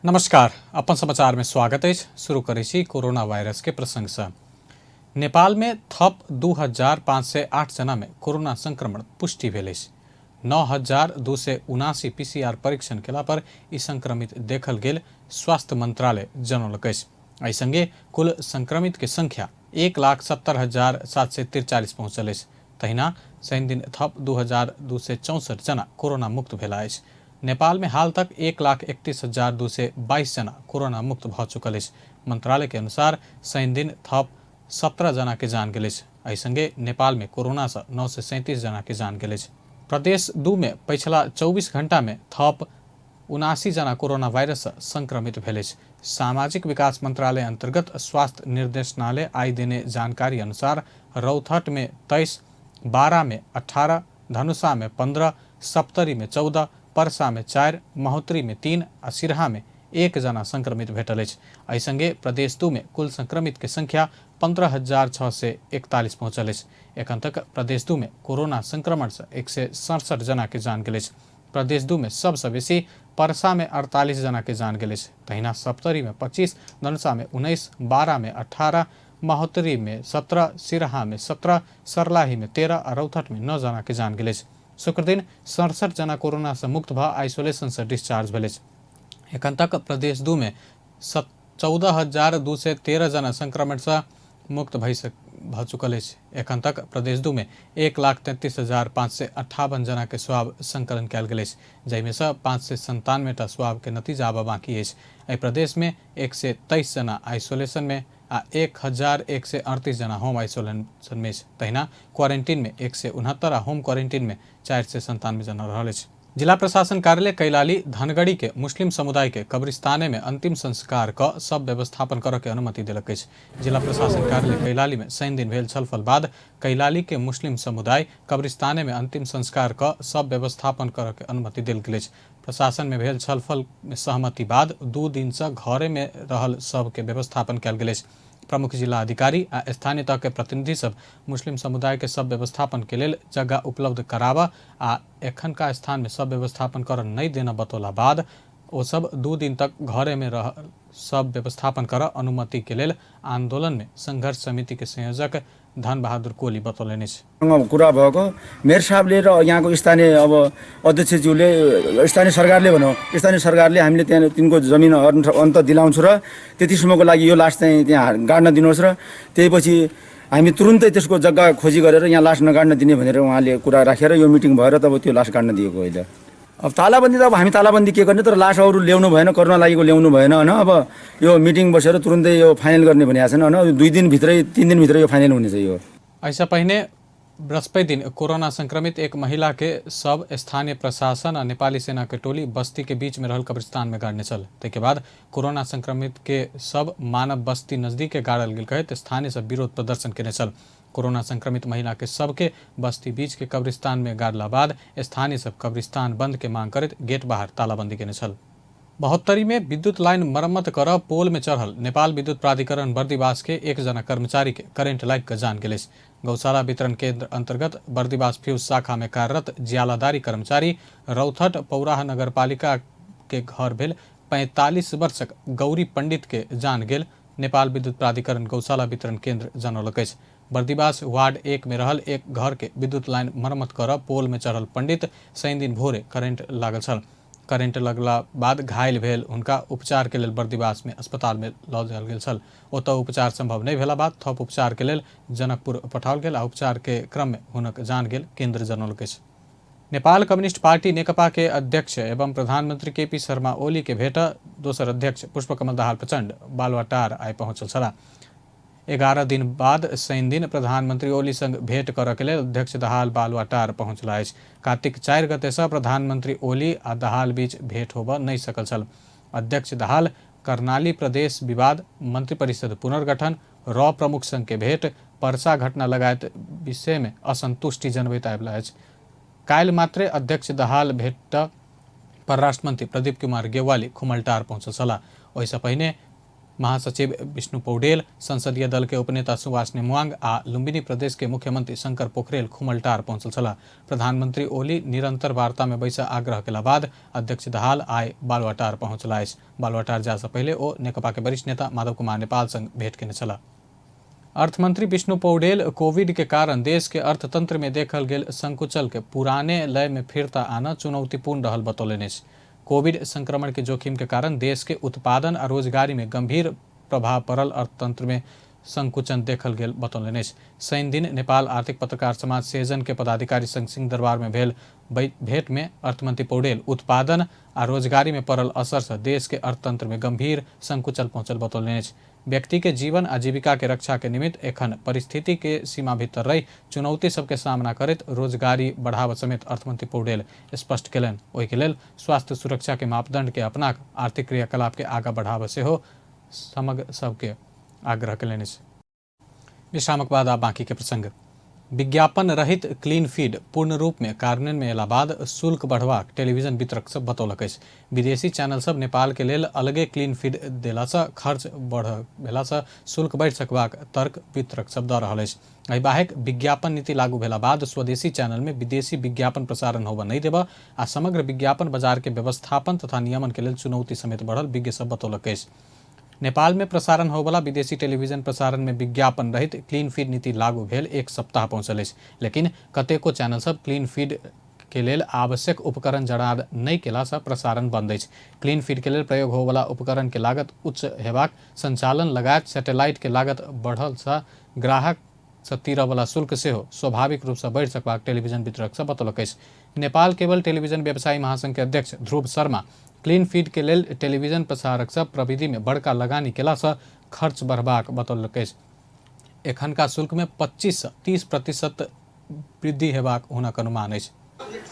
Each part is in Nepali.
नमस्कार, अपन समाचार में स्वागत है। शुरू करे छी कोरोना वायरस के प्रसंग से। नेपाल में थप 2508 जना में कोरोना संक्रमण पुष्टि भेल अछि। 9279 पीसीआर परीक्षण केला पर ई संक्रमित देखल गेल स्वास्थ्य मंत्रालय जनौलक अछि। एहि संगे कुल संक्रमित के संख्या 1,70,743 पहुंचल अछि। तहिना शनि दिन थप 2264 जना कोरोना मुक्त भेला अछि। नेपाल में हाल तक 1,31,222 जना कोरोना मुक्त भ चुकल अछि। मंत्रालय के अनुसार शनि दिन थप 17 जना के जान गेल अछि। एहि संगे नेपाल में कोरोना से 937 जना के जान गेल अछि। प्रदेश 2 में पिछला 24 घंटा में थप 79 जना कोरोना वायरस से संक्रमित भेल अछि। सामाजिक विकास मंत्रालय अंतर्गत स्वास्थ्य निर्देशनालय आई देने जानकारी अनुसार रौथट में 23, बारा में 18, धनुषा में 15, सप्तरी में 14, परसा में 4, महोत्तरी में 3 आ सिरहा में 1 जना संक्रमित भेटल अछि। एहि संगे प्रदेश 2 में कुल संक्रमित के संख्या 15,641 पहुंचल अछि। एखन तक प्रदेश 2 में कोरोना संक्रमण से 167 जना के जान गेल अछि। प्रदेश 2 में सबसे बेसी परसा में 48 जना के जान गेल अछि। तहिना सप्तरी में 25, धनुषा में 19, बारा में 18, महोत्तरी में 17, सिरहा में 17, सर्लाही में 13 और रौथट में 9 जना के जान गेल अछि। शुक्र दिन 67 जना कोरोना से मुक्त भ आइसोलेशन से डिस्चार्ज भेल अछि। एखन तक प्रदेश 2 में 14,213 जना संक्रमण से मुक्त भ चुकल अछि। एखन तक प्रदेश 2 में 1,33,558 जना के स्वाब संकलन कयल गेल अछि, जाहिमे से 597 स्वाब के नतीजा आबऽ बाकी अछि। एहि प्रदेश में 123 जना आइसोलेशन में आ 1,138 जना होम आइसोलेशन में। तहिना क्वारंटीन में 169 आ होम क्वारंटीन में 497 जना रहल अछि। जिला प्रशासन कार्यालय कैलाली धनगढ़ी के मुस्लिम समुदाय के कब्रिस्ताने में अंतिम संस्कार क सब व्यवस्थापन करऽ के अनुमति देलक अछि। जिला प्रशासन कार्यालय कैलाली में शनि दिन भेल छलफल बाद कैलाली के मुस्लिम समुदाय कब्रिस्ताने में अंतिम संस्कार क सब व्यवस्थापन करऽ के अनुमति देल गेल अछि। प्रशासन में भेल छलफल में सहमति बाद 2 दिन से घरे में रहल सब के व्यवस्थापन कयल गेल अछि। प्रमुख जिला अधिकारी आ स्थानीय तह के प्रतिनिधि सब मुस्लिम समुदाय के सब व्यवस्थापन के लेल जगह उपलब्ध कराबा आ एखन का स्थान में सब व्यवस्थापन कर नहीं देना बतौला बाद ओ सब 2 दिन तक घरे में रह सब व्यवस्थापन कर अनुमति के लेल आंदोलन में संघर्ष समिति के संयोजक धन बहादुर कोली बतौलनि अछि। कुरा भएको मेयर साहबले र यहाँको स्थानीय अब अध्यक्षज्यूले स्थानीय सरकारले भनौँ स्थानीय सरकारले हामीले त्यहाँ तिनको जमिन अन्त दिलाउँछु र त्यतिसम्मको लागि यो लास चाहिँ त्यहाँ गाड्न दिनुहोस् र त्यसपछि हामी तुरुन्तै त्यसको जग्गा खोजी गरेर यहाँ लास नगाड्न दिने भनेर उहाँले कुरा राखेर यो मिटिङ भएर तब त्यो लास गाड्न दिएको अहिले। अब तालाबन्दी त अब हामी तालाबन्दी के गर्ने, तर लास अरू ल्याउनु भएन, कोरोना लागेको ल्याउनु भएन होइन। अब यो मिटिङ बसेर तुरुन्तै यो फाइनल गर्ने भनेको छैन होइन। 2 दिनभित्रै 3 दिनभित्रै यो फाइनल हुनेछ। यो ऐसा पहिने बृहस्पति दिन कोरोना संक्रमित एक महिला के सब स्थानीय प्रशासन और नेपाली सेना के टोली बस्ती के बीच में रहल कब्रिस्तान में गाड़ने चल। के बाद कोरोना संक्रमित के सब मानव बस्ती नजदीक गाड़ल गेल कहत स्थानीय सब विरोध प्रदर्शन केने चल। कोरोना संक्रमित महिला के सबके बस्ती बीच के कब्रिस्तान में गाड़ला बाद स्थानीय सब कब्रिस्तान बंद के मांग करत गेट बाहर तालाबंदी केने चल। महोत्तरी में विद्युत लाइन मरम्मत कर पोल में चढ़ल नेपाल विद्युत प्राधिकरण बर्दिवास के 1 जना कर्मचारी के करेंट लाग कर जान गेल। गौशाला वितरण केंद्र अंतर्गत बर्दिवास फ्यूज शाखा में कार्यरत ज्यालादारी कर्मचारी रौथट पौराह नगरपालिका के घर भेल 45 वर्षक गौरी पंडित के जान गेल नेपाल विद्युत प्राधिकरण गौशाला वितरण केंद्र जनौलक अछि। बर्दिवास वार्ड 1 में रहल एक घर के विद्युत लाइन मरम्मत कर पोल में चढ़ल पंडित शनि दिन भोरे करेंट लागल छल। करेंट लगला बाद घायल भेल हुनका उपचार के लेल बर्दिवास में अस्पताल में लऽ जायल गेल छल। ओतऽ उपचार संभव नहीं भेला बाद थप उपचार के लेल जनकपुर पठाओल गेल आ उपचार के क्रम में हुनक जान गेल केंद्र जनौलक अछि। नेपाल कम्युनिस्ट पार्टी नेकपा के अध्यक्ष एवं प्रधानमंत्री केपी शर्मा ओली के भेंट दोसर अध्यक्ष पुष्पकमल दाहाल प्रचंड बालुवाटार आइ पहुंचल छलाह। 11 दिन बाद शनि दिन प्रधानमंत्री ओली संग भेंट करऽ के लेल अध्यक्ष दाहाल बालुवाटार पहुंचला अछि। कार्तिक 4 गते से प्रधानमंत्री ओली आ दाहाल बीच भेंट होबऽ नहीं सकल छल। अध्यक्ष दाहाल कर्णाली प्रदेश विवाद, मंत्रिपरिषद पुनर्गठन, रॉ प्रमुख संग के भेंट, परसा घटना लगायत विषय में असंतुष्टि जनबैत आबि अछि। काल्हि मात्रे अध्यक्ष दाहाल भेंट परराष्ट्र मंत्री प्रदीप कुमार गेवाली खुमलटार पहुंचल छलाह। ओहिसँ पहिने महासचिव विष्णु पौडेल, संसदीय दल के उपनेता सुभाष नेमुवाङ आ लुम्बिनी प्रदेश के मुख्यमंत्री शंकर पोखरेल खुमलटार पहुंचल छलाह। प्रधानमंत्री ओली निरंतर वार्ता में बैसा आग्रह केला बाद अध्यक्ष दाहाल आइ बालुवाटार पहुंचला अछि। बालुवाटार जा से पहिले ओ नेकपा के वरिष्ठ नेता माधव कुमार नेपाल संग भेंट केने छलाह। अर्थमंत्री विष्णु पौडेल कोविड के कारण देश के अर्थतंत्र में देखल गेल संकुचल के पुराने लय में फिरता आना चुनौतीपूर्ण रहल बतौलनि। कोविड संक्रमण के जोखिम के कारण देश के उत्पादन और रोजगारी में गंभीर प्रभाव पड़ल अर्थतंत्र में संकुचन देखल गेल बतौलनि। शनि दिन नेपाल आर्थिक पत्रकार समाज सेजन के पदाधिकारी संग सिंहदरबार में भेल भेंट में अर्थमंत्री पौडेल उत्पादन और रोजगारी में पड़ल असर से देश के अर्थतंत्र में गंभीर संकुचल पहुंचल बतौलनि। व्यक्ति के जीवन आजीविका के रक्षा के निमित्त एखन परिस्थिति के सीमा भीतर रही चुनौती सबके सामना करैत रोजगारी बढ़ावा समेत अर्थमंत्री पौडेल स्पष्ट केलनि। ओहि के लेल स्वास्थ्य सुरक्षा के मापदंड के अपना आर्थिक क्रियाकलाप के आगा बढ़ावा सेहो समग्र सबके आग्रह केलनि। विश्रामक बाद आ बाकी के प्रसंग। विज्ञापन रहित क्लीन फीड पूर्ण रूप में कार्यान्वयन में अयला बाद शुल्क बढ़बाक टेलीविजन वितरक सब बतौलक अछि। विदेशी चैनल सब नेपाल के लेल अलगे क्लीन फीड देला सँ खर्च बढ़ भेला सँ शुल्क बढ़ि सकबाक तर्क वितरक सब दऽ रहल अछि। एहि बाहेक विज्ञापन नीति लागू भेला बाद स्वदेशी चैनल में विदेशी विज्ञापन प्रसारण होबऽ नहि देबऽ आ समग्र विज्ञापन बाजार के व्यवस्थापन तथा नियमन के लेल चुनौती समेत बढ़ल विज्ञ सब बतौलक अछि। नेपाल में प्रसारण होबला विदेशी टेलीविजन प्रसारण में विज्ञापन रहित क्लीन फीड नीति लागू भेल 1 सप्ताह पहुंचल अछि, लेकिन कतेको चैनल सब क्लीन फीड के लेल आवश्यक उपकरण जड़ान नहीं केला सँ प्रसारण बंद अछि। क्लीन फीड के लेल प्रयोग होबला उपकरण के लागत उच्च हेबाक, संचालन लगायत सैटेलाइट के लागत बढ़ल सँ ग्राहक सँ तीरऽ वाला शुल्क सेहो स्वाभाविक रूप से बढ़ि सकबाक टेलीविजन वितरक सब बतौलक अछि। नेपाल केबल टेलीविजन व्यवसायी महासंघ के अध्यक्ष ध्रुव शर्मा क्लीन फीड के लेल टेलीविजन प्रसारक सब प्रविधि में बड़का लगानी केला सँ खर्च बढ़बाक बतौलक अछि। एखनका शुल्क में 25 सँ 30% वृद्धि हेबाक हुनक अनुमान अछि।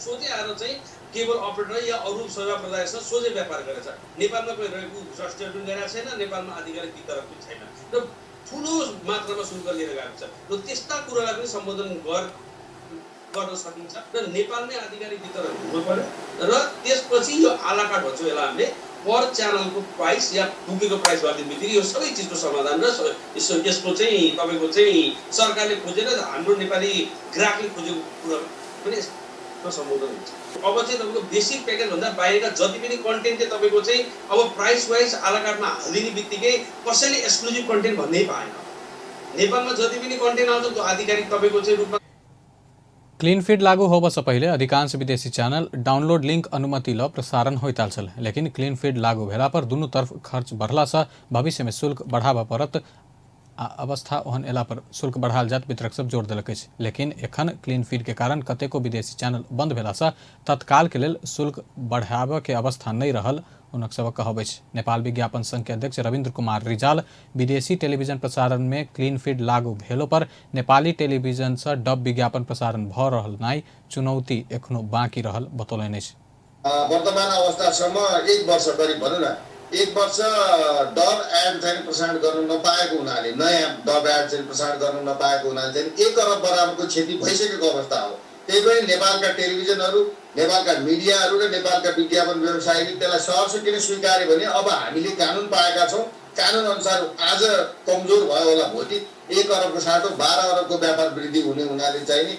सोझै आएर चाहिँ केबल अपरेटर या अरू सेवा प्रदायकसँग सोझै व्यापार गरेछ। नेपालमा कोही रहेको रजिस्टर पनि गरेको छैन, नेपालमा आधिकारिक वितरक पनि छैन र ठुलो मात्रामा शुल्क लिएर गएको छ र त्यस्ता कुरालाई पनि सम्बोधन गर्न सकिन्छ र नेपालमै आधिकारिक वितरण हुनु पर्यो र त्यसपछि यो आलाकाट भन्छ यसलाई हामीले पर च्यानलको प्राइस या पुगेको प्राइस गरिदिनु बित्तिकै यो सबै चिजको समाधान र यसको चाहिँ तपाईँको चाहिँ सरकारले खोजेर हाम्रो नेपाली ग्राहकले खोजेको कुरा पनि सम्बोधन हुन्छ। अब चाहिँ तपाईँको बेसिक प्याकेजभन्दा बाहिरका जति पनि कन्टेन्ट चाहिँ तपाईँको चाहिँ अब प्राइस वाइज आलाकाटमा हालिदिने बित्तिकै कसैले एक्सक्लुजिभ कन्टेन्ट भन्नै पाएन। नेपालमा जति पनि कन्टेन्ट आउँछ त्यो आधिकारिक तपाईँको चाहिँ रूपमा। क्लीन फीड लागू होबऽ से पहले अधिकांश विदेशी चैनल डाउनलोड लिंक अनुमति ल प्रसारण होइत आयल छल, लेकिन क्लीन फीड लागू भेला पर दुनू तरफ खर्च बढ़ला से भविष्य में शुल्क बढ़ाबऽ पड़त आ अवस्था ओहन एला पर शुल्क बढ़ाल जात वितरक सब जोर देलक अछि। लेकिन एखन क्लीन फीड के कारण कतेको विदेशी चैनल बंद भेला से तत्काल के लेल शुल्क बढ़ाबऽ के अवस्था नहीं रहल हुनक सबक कहब अछि। नेपाल विज्ञापन संघ के अध्यक्ष रविन्द्र कुमार रिजाल विदेशी टेलीविजन प्रसारण में क्लीन फीड लागू भेलो पर नेपाली टेलीविजन से डब विज्ञापन प्रसारण भ रहल नाई चुनौती एखनो बाँकी रहल बतौलनि अछि। वर्तमान अवस्थासम्म 1 वर्ष करिब भनौँ न 1 वर्ष डब एड चाहिँ प्रसारण गर्न नपाएको हुनाले, नयाँ डब एड चाहिँ प्रसारण गर्न नपाएको हुनाले चाहिँ 1 अरब बराबरको क्षति भइसकेको अवस्था हो। त्यही पनि नेपालका टेलिभिजनहरू, नेपालका मिडियाहरू र नेपालका विज्ञापन व्यवसायीले त्यसलाई सहर्ष किन स्वीकारे भने अब हामीले कानुन पाएका छौँ, कानुन अनुसार आज कमजोर भयो होला भोलि 1 अरबको साटो 12 अरबको व्यापार वृद्धि हुने हुनाले चाहिँ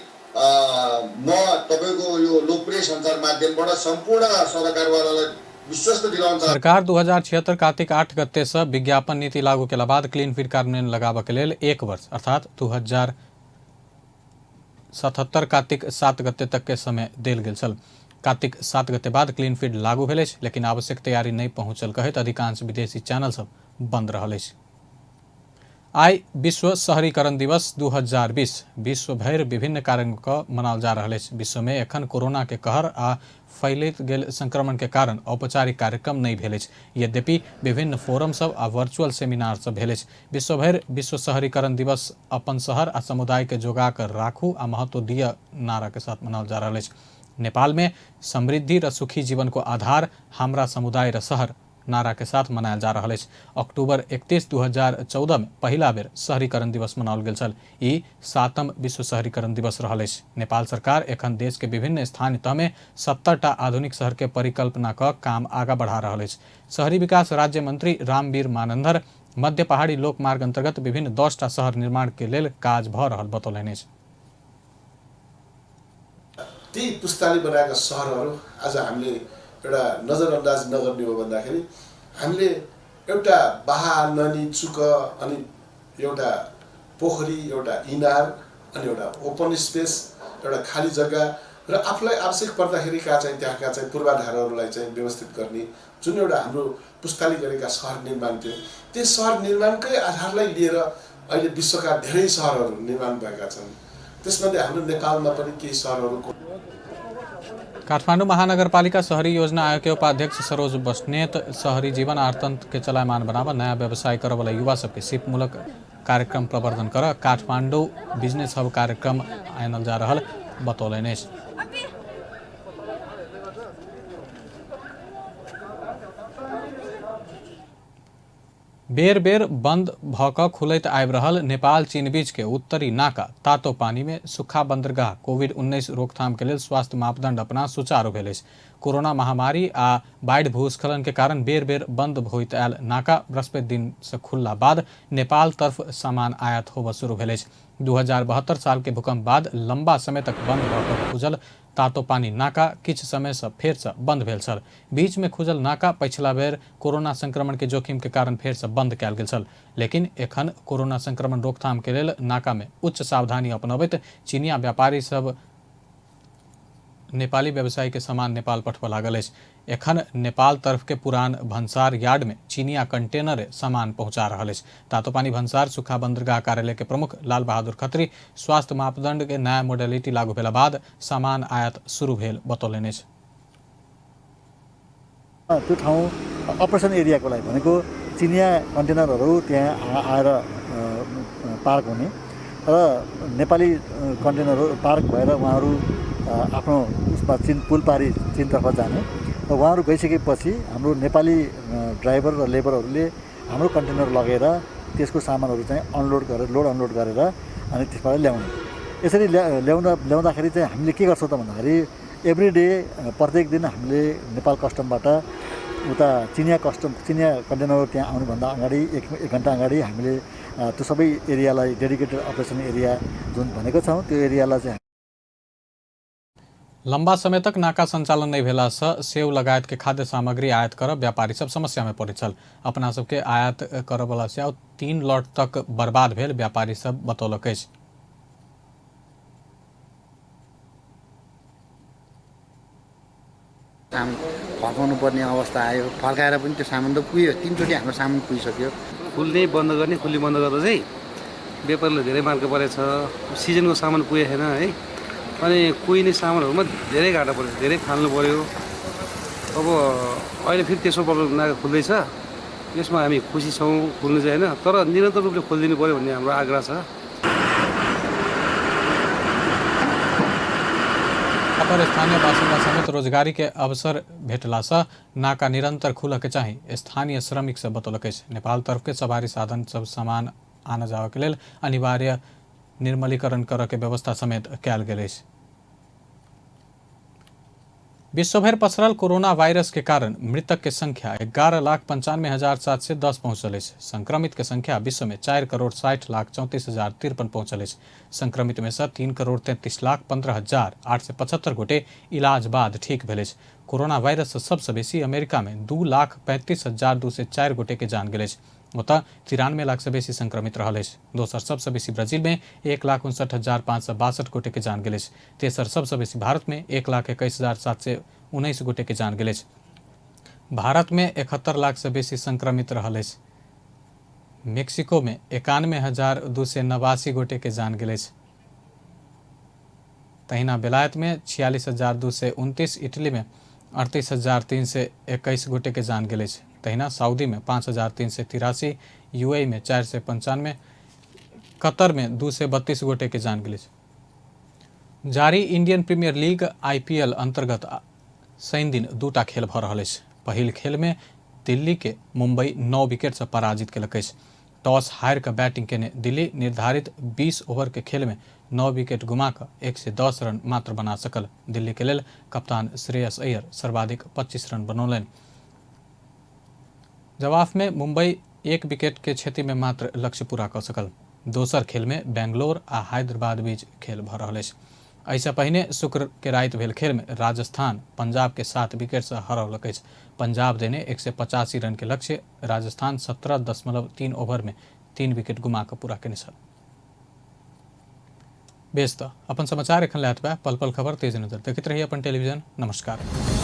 म तपाईको यो लोकप्रिय सञ्चार माध्यमबाट सम्पूर्ण सरकारवालालाई विश्वस्त दिलाउन चाहन्छु। सरकार 2076 कार्तिक 8 गते से विज्ञापन नीति लागू केला बाद क्लीन फीड कार्यान्वयन लगाबऽ के लेल 1 वर्ष अर्थात 2077 कार्तिक 7 गते तक के समय देल गेल छल। कार्तिक 7 गते बाद क्लीन फीड लागू भेल अछि, लेकिन आवश्यक तैयारी नहीं पहुंचल कहैत अधिकांश विदेशी चैनल सब बंद रहल अछि। आई विश्व शहरीकरण दिवस 2020 विश्व भर विभिन्न कार्यक्रम मनाओल जा रहा है। विश्व में एखन कोरोना के कहर आ फैलैत गेल संक्रमण के कारण औपचारिक कार्यक्रम नहीं भेल अछि। यद्यपि विभिन्न फोरम सब आ वर्चुअल सेमिनार सब भेल अछि। विश्व भर विश्व शहरीकरण दिवस अपन शहर आ समुदाय के जोगा कर राखू आ महत्व दिया नारा के साथ मनाओल जा रहा है। नेपाल में समृद्धि र सुखी जीवन को आधार हमरा समुदाय र शहर नारा के साथ मनायल जा रहा है। अक्टूबर 31, 2014 में पहला बेर शहरीकरण दिवस मनाओल गेल छल। ई 7म विश्व शहरीकरण दिवस रहल अछि। नेपाल सरकार एखन देश के विभिन्न स्थानीय तह में 70टा आधुनिक शहर के परिकल्पना क काम आगा बढ़ा रहल अछि। शहरी विकास राज्य मंत्री रामवीर मानंदर मध्य पहाड़ी लोकमार्ग अंतर्गत विभिन्न 10टा शहर निर्माण के लेल काज भ रहल बतौलनि अछि। ती पुस्ताले बनाएका सहरहरू आज हामीले एउटा नजरअन्दाज नगर्ने हो भन्दाखेरि हामीले एउटा बाहा नदी चुक अनि एउटा पोखरी एउटा इनार अनि एउटा ओपन स्पेस एउटा खाली जग्गा र आफूलाई आवश्यक पर्दाखेरिका चाहिँ त्यहाँका चाहिँ पूर्वाधारहरूलाई चाहिँ व्यवस्थित गर्ने जुन एउटा हाम्रो पुस्ताले गरेका सहर निर्माण थियो त्यो सहर निर्माणकै आधारलाई लिएर अहिले विश्वका धेरै सहरहरू निर्माण भएका छन्। त्यसमध्ये हाम्रो नेपालमा पनि केही सहरहरूको काठमाडौँ महानगरपालिका शहरी योजना आयोग के उपाध्यक्ष सरोज बस्नेत शहरी जीवन अर्थतंत्र के चलायमान बनावा नया व्यवसाय करे वाला युवा सबके सिपमूलक कार्यक्रम प्रवर्धन कर काठमाडौँ बिजनेस हब कार्यक्रम आनल जा रहल बतौलनि अछि। बेर बेर बंद भक खुलैत आबि रहल नेपाल चीन बीच के उत्तरी नाका तातो पानी में सुखा बंदरगाह कोविड-19 रोकथाम के लेल स्वास्थ्य मापदंड अपना सुचारू भेल अछि। कोरोना महामारी आ बाढ़ि भूस्खलन के कारण बेर बेर बंद होइत आयल नाका बृहस्पति दिन से खुलला बाद नेपाल तरफ सामान आयात होबऽ शुरू भेल अछि। 2072 साल के भूकंप बाद लंबा समय तक बंद भऽ खुजल तातो पानी नाका किछ समय से फेर से बंद भेल छल। बीच में खुजल नाका पछिला बेर कोरोना संक्रमण के जोखिम के कारण फेर से बंद कयल गेल छल, लेकिन एखन कोरोना संक्रमण रोकथाम के लेल नाका में उच्च सावधानी अपनबैत चीनिया व्यापारी सब नेपाली व्यवसायी के सामान नेपाल पठबऽ लागल अछि। एखन नेपाल तरफ के पुरान भंसार यार्ड में चीनिया कंटेनर सामान पहुंचा रहल अछि। तातोपानी भंसार सुखा बंदरगाह कार्यालय के प्रमुख लाल बहादुर खत्री स्वास्थ्य मापदंड के नया मोडेलिटी लागू भेला बाद सामान आयात शुरू भेल बतौलनि अछि। त्यो ठाउँ अपरेसन एरियाको लागि भनेको चिनिया कन्टेनरहरू त्यहाँ आएर पार्क हुने र नेपाली कन्टेनरहरू पार्क भएर उहाँहरू आफ्नो उसमा चीन पुल पारी चीनतर्फ जाने र उहाँहरू गइसकेपछि हाम्रो नेपाली ड्राइभर र लेबरहरूले हाम्रो कन्टेनर लगेर त्यसको सामानहरू चाहिँ अनलोड गरेर लोड अनलोड गरेर अनि त्यसबाट ल्याउने। यसरी ल्याउँदाखेरि चाहिँ हामीले के गर्छौँ त भन्दाखेरि एभ्री डे प्रत्येक दिन हामीले नेपाल कस्टमबाट उता चिनिया कन्टेनर त्यहाँ आउनुभन्दा अगाडि एक घन्टा अगाडि हामीले त्यो सबै एरियालाई डेडिकेटेड अपरेसन एरिया जुन भनेको छौँ त्यो एरियालाई चाहिँ लंबा समय तक नाका संचालन नहीं भेला से सेव लगायत के खाद्य सामग्री आयात करब व्यापारी सब समस्या में पड़े छल। अपना सबके आयात करब वाला सेव 3 लॉट तक बर्बाद भेल व्यापारी सब बतौलक अछि। फर्काउनु पर्ने अवस्था आयो, फर्काएर पनि त्यो सामान त पुग्यो, 3 चोटि हाम्रो सामान पुगिसक्यो। खुल्ने बन्द गर्ने खुल्ने बन्द गर्दा चाहिँ व्यापारीले धेरै मार्का परेछ। सिजनको सामान पुगेको छैन है, अनि कुहिने सामानहरूमा धेरै घाटा परेछ, धेरै फाल्नु पर्यो। अब अहिले फेरि तेस्रो प्रब्लम नाका खुल्दैछ, यसमा हामी खुसी छौँ, खुल्नु चाहिँ होइन, तर निरन्तर रूपले खोलिदिनु पर्यो भन्ने हाम्रो आग्रह छ। पर स्थानीय बासिन्दा समेत रोजगारी के अवसर भेटला से नाका निरंतर खुलऽ के चाही स्थानीय श्रमिक सब बतौलक अछि। नेपाल तरफ के सवारी साधन सब सामान आना जावा के लेल अनिवार्य निर्मलीकरण करऽ के व्यवस्था समेत कयल गेल अछि। विश्वभर पसरल कोरोना वायरस के कारण मृतक के संख्या 11,95,710 पहुंचल अछि। संक्रमित के संख्या विश्व में 4,60,34,053 पहुंचल अछि। संक्रमित में से 3,33,15,875 गोटे इलाज बाद ठीक भेल अछि। कोरोना वायरस से सबसे बेसी अमेरिका में 2,35,204 गोटे के जान गेल अछि। ओतऽ 93 लाख से बेसी संक्रमित रहल अछि। दोसर सबसे बेसी ब्राजील में 1,59,562 गोटे के जान गेल अछि। तेसर सबसे बेसी भारत में 1,21,719 गोटे के जान गेल अछि। भारत में 71 लाख से बेसी संक्रमित रहल अछि। मेक्सिको में 91,289 गोटे के जान गेल अछि। तहिना बेलायत में 46,229, इटली में 38,321 गोटे के जान गेल अछि। तहिना सऊदी में 5,383, यूएई में 495, कतर में 232 गोटे के जान गेल अछि। जारी इंडियन प्रीमियर लीग IPL अंतर्गत शनि दिन 2टा खेल भऽ रहल अछि। पहिल खेल में दिल्ली के मुंबई 9 विकेट से पराजित केलक अछि। टॉस हारि कऽ बैटिंग केने दिल्ली निर्धारित 20 ओवर के खेल में 9 विकेट गुमा कऽ 110 रन मात्र बना सकल। दिल्ली के लेल कप्तान श्रेयस अय्यर सर्वाधिक 25 रन बनौलनि। जवाब में मुंबई 1 विकेट के क्षति में मात्र लक्ष्य पूरा कर सकल। दोसर खेल में बेंगलोर आ हैदराबाद बीच खेल भ रहल अछि। ऐसा पहिने शुक्र के राति भेल खेल में राजस्थान पंजाब के 7 विकेट से हरौलक अछि। पंजाब देने 185 रन के लक्ष्य राजस्थान 17.3 ओवर में 3 विकेट गुमा कर पूरा केने छल। बेस त अपन समाचार एखन लायत बा। पल पल खबर तेज नजर देखते रहिए अपन टेलीविजन। नमस्कार।